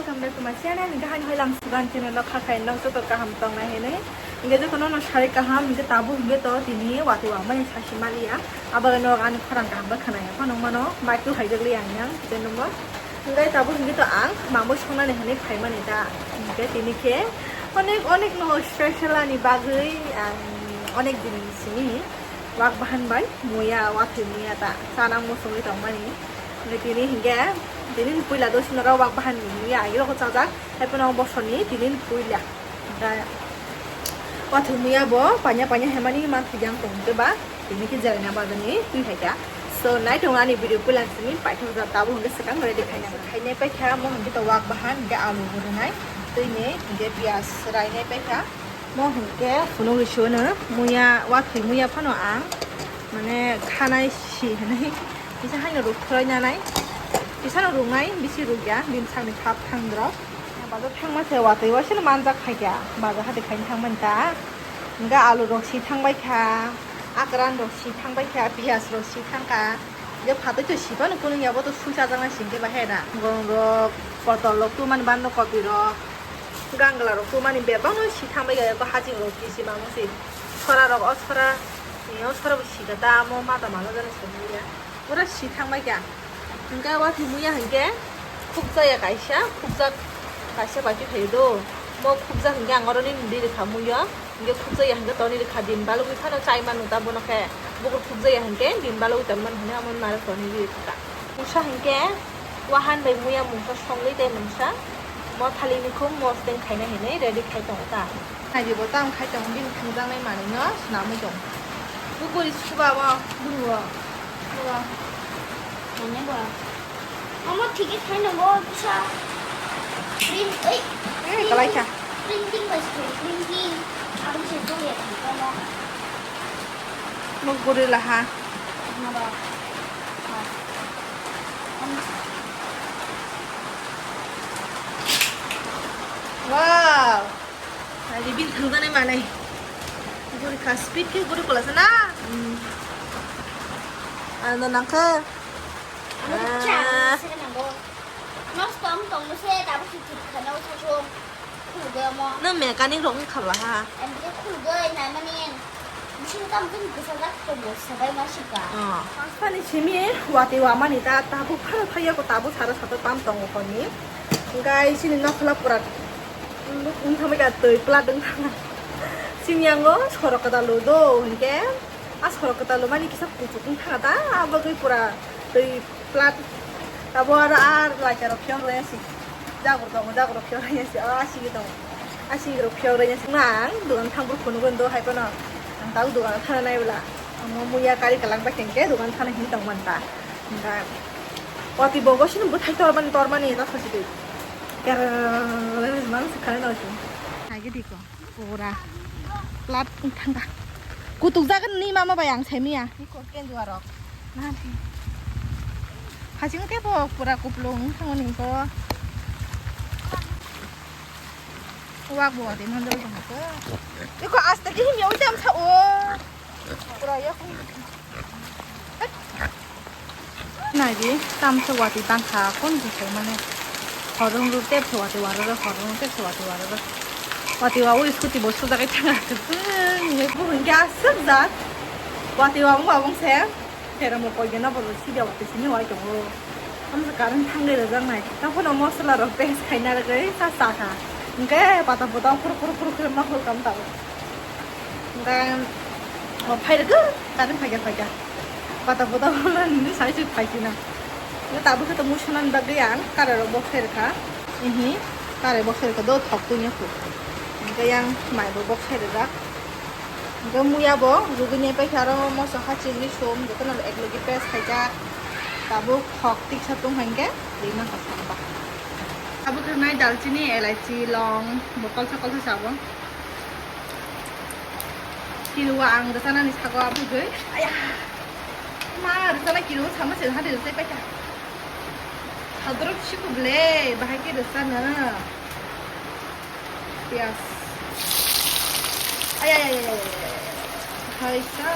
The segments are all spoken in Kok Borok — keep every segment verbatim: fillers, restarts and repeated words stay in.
Welcome back to my channel. Hingke haino hai lang sugan channel no kha khai nok joto kaham tong nai hinui. Hingke joto no no sari kaham hingke tabuk hingke to tini watwi wamani sasi maliya. Abo no ani khorang kaham ba khwnaya phano mano mic tu haijak li ang yang kite nungmo. Hingke tabuk hingke to ang mambo songnani hinui phaimani ta. Hingke tini khe onek onek no special ani bagwi ang onek din simi wak bahan bai muya watwi muya ta chanang musungwi tongmani. Hingke tini hingke tini puila do sinoro wak bahan muya agirok chajak. Haiphano bosoni tini puila. Hingke watwi muya bo panya panya hemani mantwi yang tong hingke ba tini khe jerena bagani twi haikha. So nai tong ani video puila simi paithak jat tabuk hingke swkang ready khaina khainai paikha mo hingke to wak bahan hingke alu gurunai twini hingke piyaj rainai paikha. Mo hingke phunugwi suno muya watwi muya phano ang mane khanai si hinui kisa haino ruk khwlai nanai kisa no ruknai bisi rukya bini sakni thap thang drok. Bazar thangma se watwi waisano manjak khaikha bazar hati khaina thangmani ta hingke alu rok si thangbai kha akran rok si thangbai kha piyaj rok si thangkha hingke phatwi to si phano kunui ya bo to sui chajaknai si hingke bahai da gorong rok potol rok tumani bando kopi rok. Gangla rok tumani bebak no si thangbai ya, hajing rok kisi mamo se. Sora rok o sora ni o sora bo si kha ta amo mata malo jani se ya. Pura si thangbai ya. Hingke watwi muya hingke khukjaya kaisa, khukjak kaisa bai khe phaio do. Mo khukjak hingke ang oro nini ri rikha muya. Hingke khukjaya hingke toni rikha din balugwi phano chai manu ta bono khe. Bukur khukjaya hingke din balugwi tong mani hwnwi amo naro toni ri rikha. Pusa hingke wahan bai muya mungsa songwi tei mungsa. Mo thali ni khum mosdeng khaina hinwi ready khai tongo ta. Nai di bo tamo khai tongo bini thangjaknai manwi no swnamwi tongo. Bukuri suba bo buru o. Bo. Mane bo. Omo thik khe khai tongo kisa. Print oi. Eh, kalai kha. Printing bai se printing. Aboni se dole thang tongo. Bukuri laha. Omo bo. Wow. Nai di bini thangjaknai manwi. Guri kha speed khe guri kola sana. Hmm. Ano nangkhe. Ano cha, ah, se nango. Nosto ang tong se ta bo se tip khana o sa so. Khulugoi mo. No mechanic rok wngkha ba ha. Em je khulugoi nai mani. Bising tam jin kisa jak to bo sabai ma sika. Oh. Pani simi wati wamani ta tabuk phano phaiya ko tabuk sara sato tam tongo koni. Hingke chini nokla pura wng thangbai kha twi plat wng thangkha. Chini yango sorok kwtal o do hingke a sorok kwtal o mani kisa kuchuk wng thangkha ta a bagwi pura twi plat. Abo aro a lacha rok phiyok rwya si jagur tongo jagur rok phiyok rwya si a sigi tongo a sigi rok phiyok rwya si ang dogan thang bwrw phunukgo do hai phano ang tabuk dogan thana nai bwla. Omo muya kari kalang bai khe hingke dogan thana hini tong manta. Hingke watwi bo gosini bwthai tormani tormani ta khasi twi. Kerrrr mang se khanai no se. Nai gidi ko pura plat wng thangkha. Kutuk jagan ni mama bai ang semiya. Ni ko kenjua rok. Nani. Haching ke bo pura kuplung wng thango ni ko. Wak bo de manjal jong ko. Iko asta di himya oi tam sa o. Pura yok. Nai di, tam se wati tang kha, kon di khai mane. Horong ru tep se wati waro ro, horong ru tep se wati waro ro. Wati wa ui scooty bo sujagai thang kha. Bu hingke aswk jak. Wati wa wng wa wng se. Sera mo koi gena bo si dia wati sini wai tongo. Am se current thang de rajak nai. Ta phono mosla rok paste khaina rwgwi sa sa kha. Hingke pata pota khur khur khur khur ma hol kam ta. Hingke o phai rwgwi current phaikha phaikha. Pata pota hol nini sai sai phaikha na. Hingke tabuk khe to musunani bagwi ang kara rok bok sai rwkha. Ihi kara bok sai rwkha do thok twi ne khu. Hingke yang mai bo bok sai rwjak. Hingke muya bo rugui nai paikha aro moso hachirwi sum jotono ek logi paste khaijak. Tabuk thok tiksa tong hai hingke ri mankha samba. Tabuk khe nai dalchini, elaichi, long bo kolsa kolsa sabo. Kiruwa ang rwchanani sago abugwi. Aya. Ma rwchana kiruwa sama se hadi rwchai paikha. Hadrok siku ble bahai khe rwchana. Piyas. Ay, ay, ay, ay, ay, ay. Hai sa.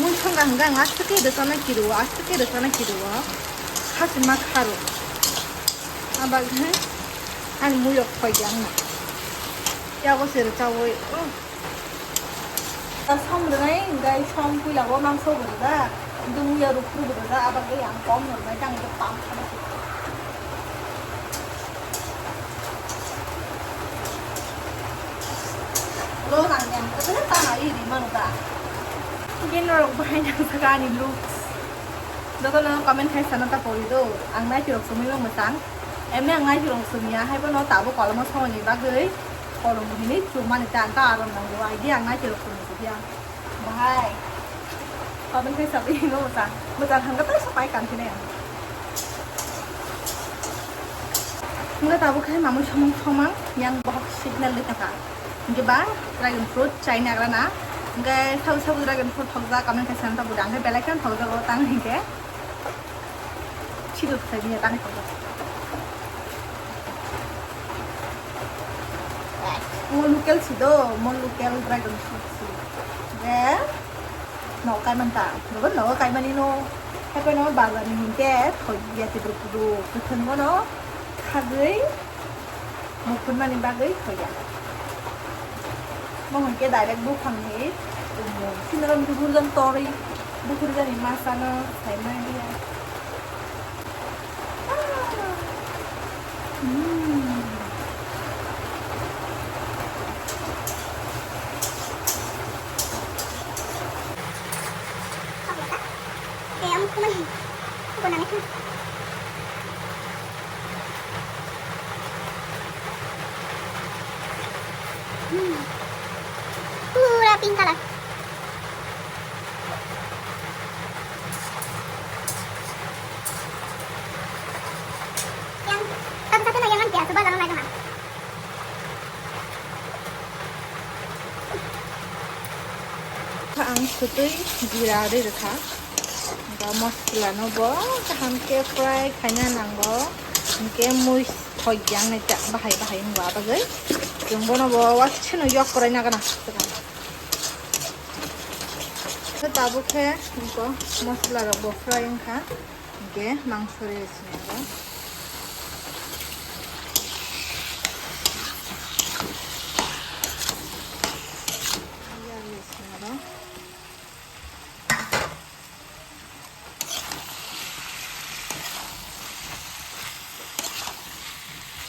Mui thangka hingka ang aste khe rwchana kiruwa, aste khe rwchana kiruwa. Khachima kharo. Abagwi ani mui rok thoi di ang na. Yago se rwchawi. Oh. Ta som rwnai, hingke som puila o mangso bo rwjak, hingke muya rukphuru bo rwjak, abagwi ang kom no rwnai, tang hingke tam khana. Lo nang yang, kotoro tana iri mano ta. Hingke norok bahai nang saka ani looks. Jotono comment khai sana ta pori do, ang naithok sumui bo mwchang. Emni ang naithok sumya, hai bono tabuk koloma somoni bagwi kolom hinwi chumani ta ang ta aram nango, aidi ang naithok sumui sukya. Bahai. Comment khai sabi hingo mwchang. Mwchang hangka ta sapai kan kene. Hingke tabuk khai mamui somong somang yang bohok signal de taka. Hingke ba dragon fruit chaina grana. Hingke sabu sabu dragon fruit thokjak, comment khai sana ta budang khai belai khe thokjak o tang hingke. Chiduk sai biya tang thok. Mo local si do, mo local dragon fruit si. Be, no kai man ta. No, no kai mani no. Hape no bazar ni hingke thoi biya chiduk chiduk. Kuthun mo no. Khagwi. Mukhunmani bagwi hoya. Mo hwnkhe direct buphangni tumung. Sinaram buphurjani torwi, buphurjani masano saimani ya. Mm. Hmm. Pura pink color. Yang satu-satu na yang dia coba dalam lagi mah. Ang sutwi jira ri rwkha. Ba masla no bo kaham khe fry khaina nango. Hingke mui thoi yang nai ta bahai bahai wngwa bagwi. Chwng bono bo wansano yok kwrai nagana. Khe tabuk khe bo masla rok bo fry wngkha. Hingke mangso rwi sinai aro.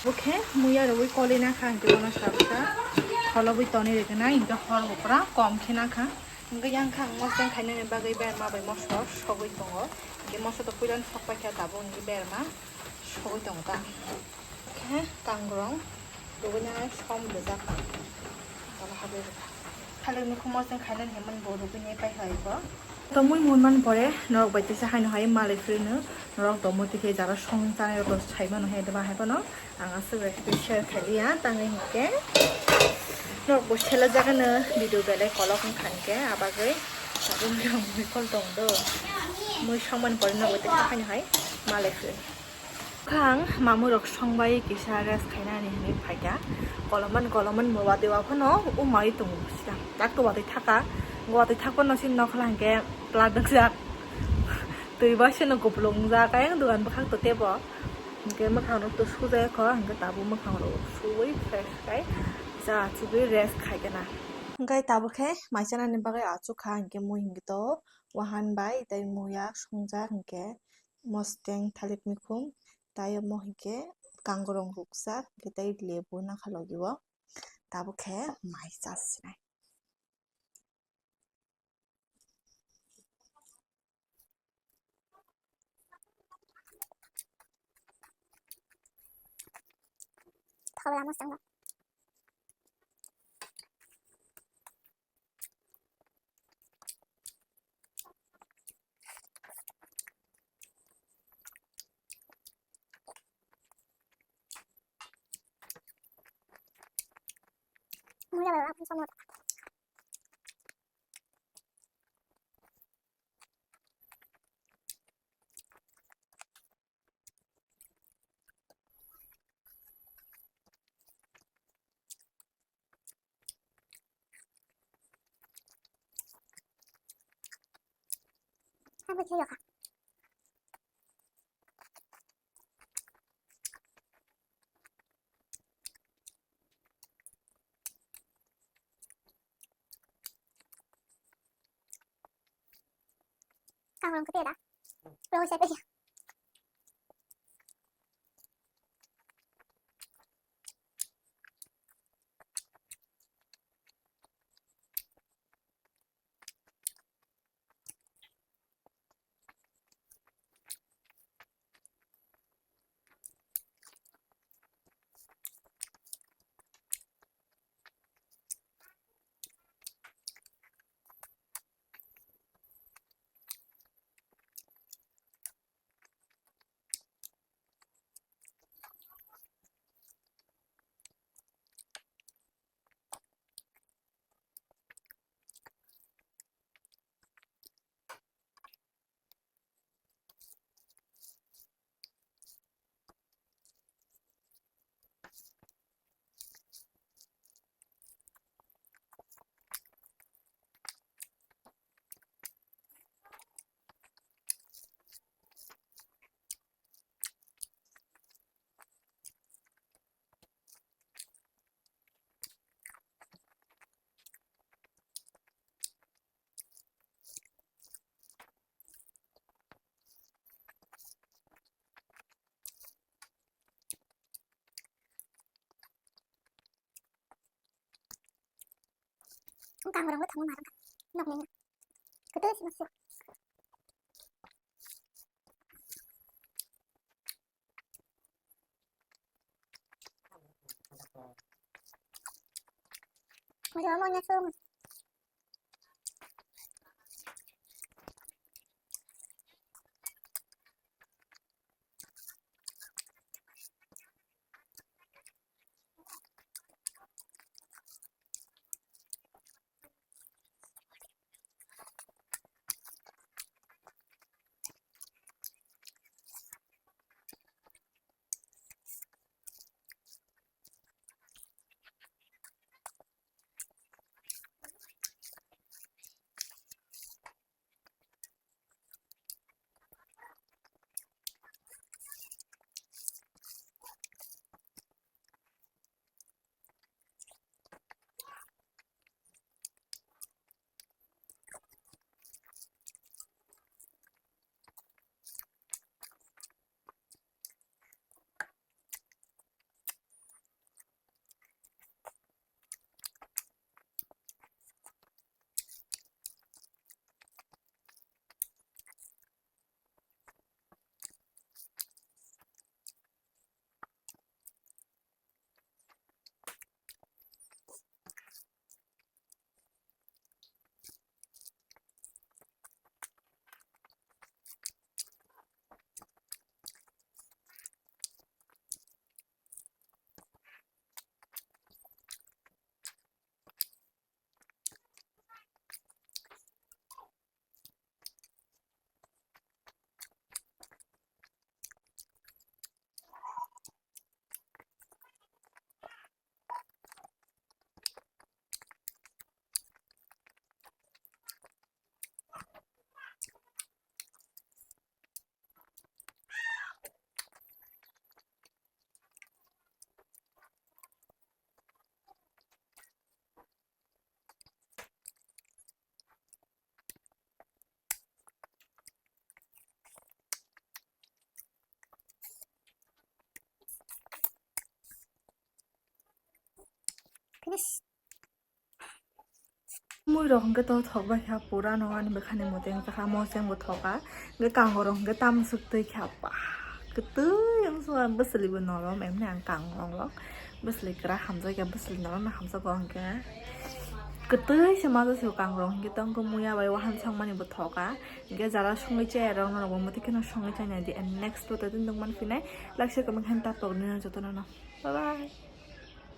Bo khe muya rwui koli nakha, hingke bono salsa kholobwi tonwi rwgwna, hingke hor bo pura kom khe nakha. Hingke yang kha ang mosdeng khainani bagwi berma bai moso sogwi tongo. Hingke moso to puilano sok paikha, tabuk hingke berma sogwi tongo ta. Khe kangrong rwgwinai som rwjak. Tala habwi rwkha. Thalik nukhung mosdeng khainani hinmani bo rwgwinai paikha iko. Tomwi muiman pore norok bai teisa haino hai malai phirino norok tomwi tikhe jara song chanai rok sai mano hai deba hai phano ang aswk bai khe share khailiya tangwi hinkhe norok bo selajak no video belai kolok wngkha hinkhe abagwi tabuk mui kol tong do mui songmani pore norok bai teisa haino hai malai phirino. Kha ang mamui rok songbai kisa rest khainani hinwi phaikha. Koloman koloman bo watwi wa phano umai tongo sida. Dakto watwi thaka. Watwi thakphano chini nokhola hinkhe plat wngjak. Twi bai seno kupulung wngjak. Ayang dogan bwkhak to tebo. Hinkhe mwkhang rok to sujaya kho. Hinkhe tabuk mwkhang rok suwi fresh khai. Cha chibwi rest khaikhe na. Hinkhe tabuk khe mai chanani bagwi achukha hinkhe mui hinkhe to wahan bai tei muya songjak hinkhe. Mosteng thalik mikhum, tei omo hinkhe kangrong rukjak, hinkhe tei lebu nakha logi o, tabuk khe mai chasinai. Thola mosteng bo. Abo khe yokha. Orang kete da. Orang usai pe. Ang kang rong thang ma rong. Nok ni. Kete si masuk. Masuk mau nyasung. Finish. Mui rok hwnkhe to thok bai kha pura no ani bwkhani mote wngkha mo se bo thoka hwnkhe kango rok hwnkhe tam swk twi kha ba kwtwi wngsugo bwswli bo norom emni ang kango rok bwswli kwrak hamjak ya bwswli norom hamjago hwnkhe kwtwi se ma jasigo kango rok hwnkhe tongkhe muya bai wahan songmani bo thoka hwnkhe jara songwi chaya rok norok bo mwtwi kheno songwi chainai di and next photo tei nukman phinai laksa kwbang khe tapok nini jotono no bye bye.